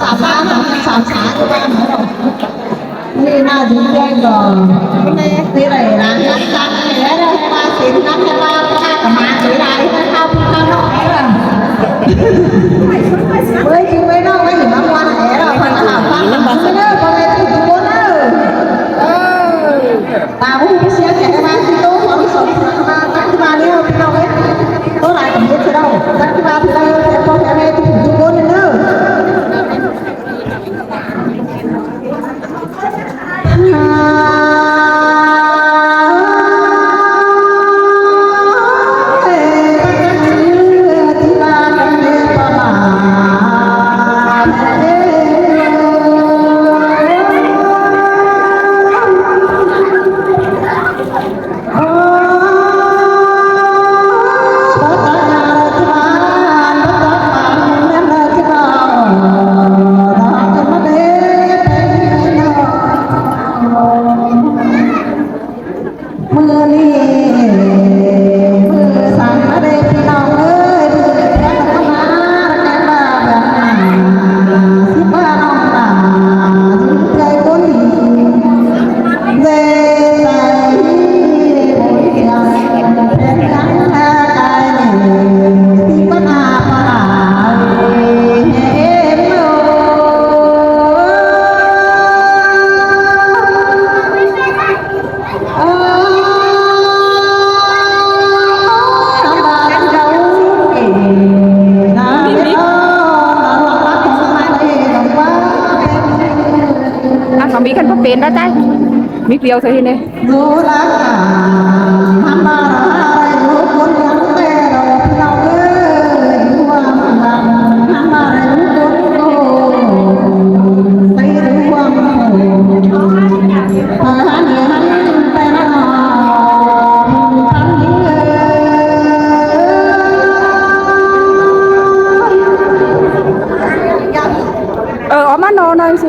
ສາມສາມ ສາມສາມ ຄືວ່າຫັ້ນເນາະ. ນີ້ໜ້າດີແຈ້ງດອກ ນີ້ໄດ້ລະ ຮັກກັນແລ້ວ ໃຫ້ວ່າສິນນຳ ໃຫ້ວ່າພະກະມາຊິໄດ້ ໃຫ້ເຂົ້າພຸດທະເນາະ. ເອີ ເອີຍ ກິນໄວ້ເນາະ ໄວ້ຢູ່ນຳວັດແລ້ວ ເພິ່ນກໍຫາຟັງນຳເດີ ພໍ່ແມ່ທຸກຄົນເດີ. ເອີ ຕາຫູໄປເສຍແຂກມາ ຄືໂຕຂອງສົງມາ ຕັກມາແລ້ວ ພີ່ນ້ອງເອີຍ. ໂຕຫຼາຍກໍເຮັດຄືເກົ່າ ຕັກມາເທື່ອ ແຕ່ພໍ່ແຕ່ແມ່ທຸກຄົນເດີ. ມື້ນີ້ມື້ສັນເດີພີ່ນ້ອງເອີຍ ມື້ແຕ່ງງານມາແຕ່ງວ່າເບື້ອງໜ້າ ຊິພານ້ອງຫຼ້າ ເອື້ອຍຄົນດີ ເດໃສ່ ອ່ະ ເຂົາມີກັນບໍ່ເປັນແລ້ວໄດ໋ ມີກວຽວເທື່ອນີ້. ເອີ ເອົາມາໜໍໜ້ອຍຊິ.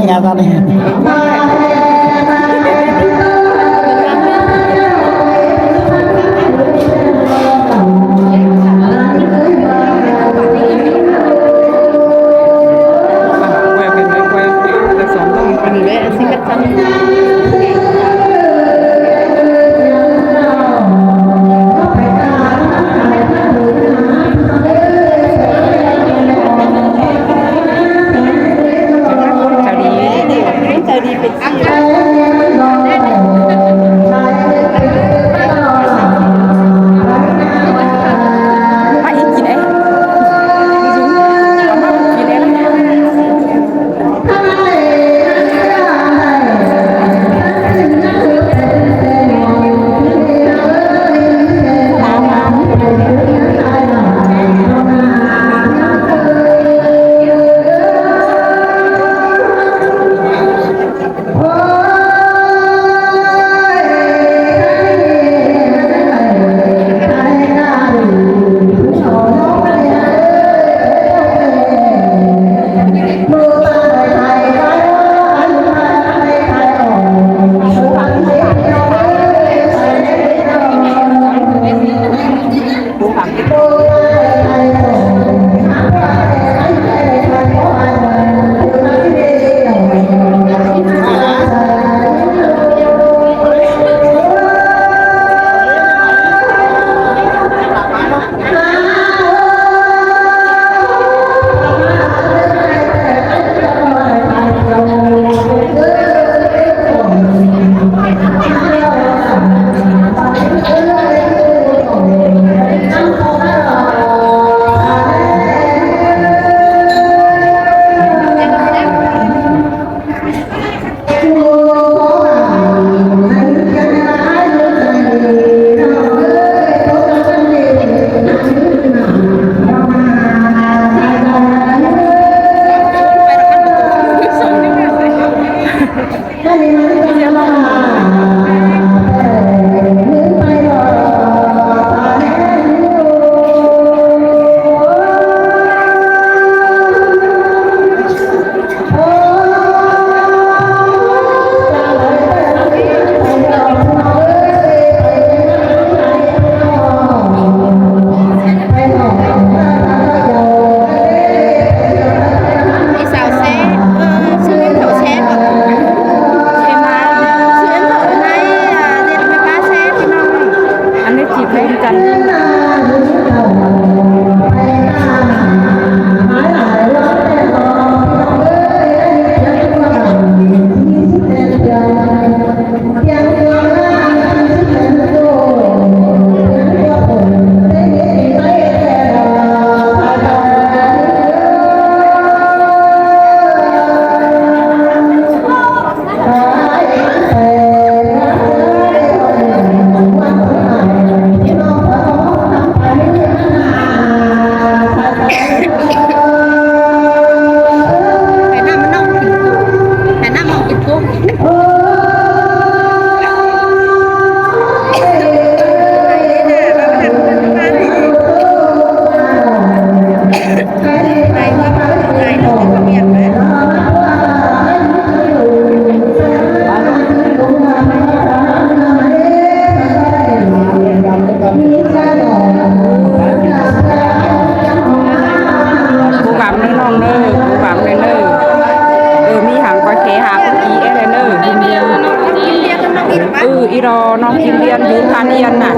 ຍາຕອນນີ້ ອັນນີ້ຈີບເພິ່ນກັນ. ກູບາມເດີນ້ອງເດີ ກູບາມເດີເດີ. ເອີ ມີຫຍັງກໍແຄ່ຫາຄຸນອີເອເດີເດີ. ເອີ ອີລໍນ້ອງກິນລຽນຢູ່ຄານອຽນນະ.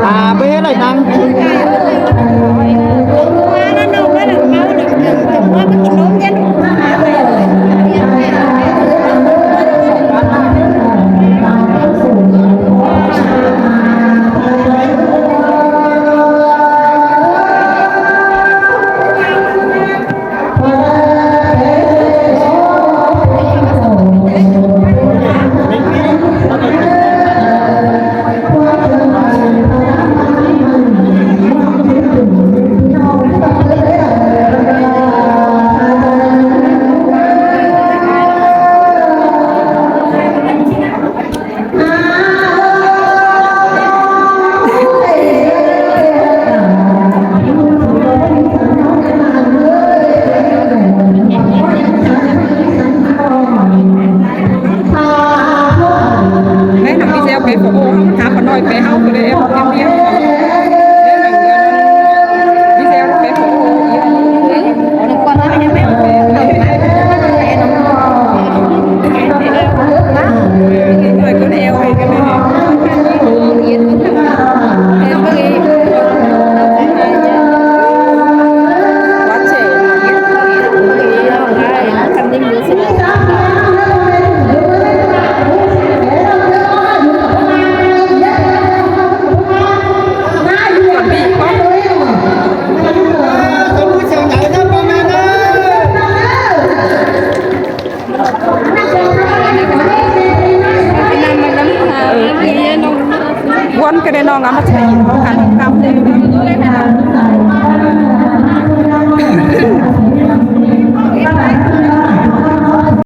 ອາ ໄປເຮັດໄລ່ໜັງ. ໄປໂອ້ເຮົາ ມັນຫາປານ້ອຍໄປເຮົາກໍໄດ້ແອບວຽນໆ ເດີນາງເດີນ ມີແຊວໄປໂອ້ອີກ ເອີ ນ້ອງກວາງເຮົາຍັງໄປໂອ້ ເອີ ເອີ ເອີ ເອີ ເອີ ເອີ ເອີ ເອີ ເອີ ເອີ ເອີ ເອີ ເອີ ເອີ ເອີ ເອີ ເອີ ເອີ ເອີ ວນກັນແນ່ນ້ອງ ເອົາມາໃສ່ອີກ ເຮົາຫັນກຳເດ້. ເ